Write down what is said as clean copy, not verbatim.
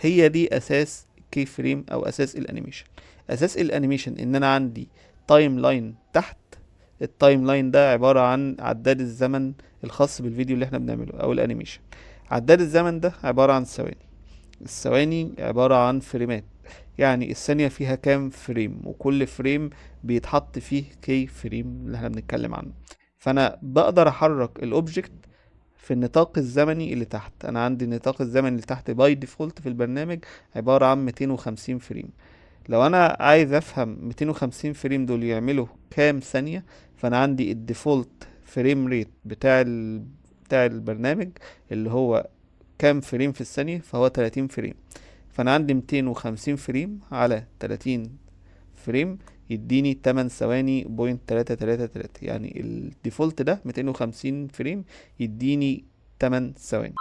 هي دي اساس key frame او اساس ال animation. اساس ال animation ان انا عندي timeline تحت. ال timeline ده عبارة عن عداد الزمن الخاص بالفيديو اللي احنا بنعمله او ال animation. عداد الزمن ده عبارة عن ثواني، الثواني عبارة عن فريمات، يعني الثانية فيها كام frame، وكل frame بيتحط فيه key frame اللي احنا بنتكلم عنه. فانا بقدر احرك ال object في النطاق الزمني اللي تحت. انا عندي النطاق الزمني اللي تحت by default في البرنامج عبارة عن 250 frame. لو انا عايز افهم 250 frame دول يعملوا كام ثانية، فانا عندي ال default frame rate بتاع البرنامج اللي هو كام frame في الثانية، فهو 30 frame. فانا عندي 250 frame على 30 frame يديني 8 ثواني point تلاتة تلاتة تلاتة. يعني ال default ده 250 frame يديني 8 ثواني.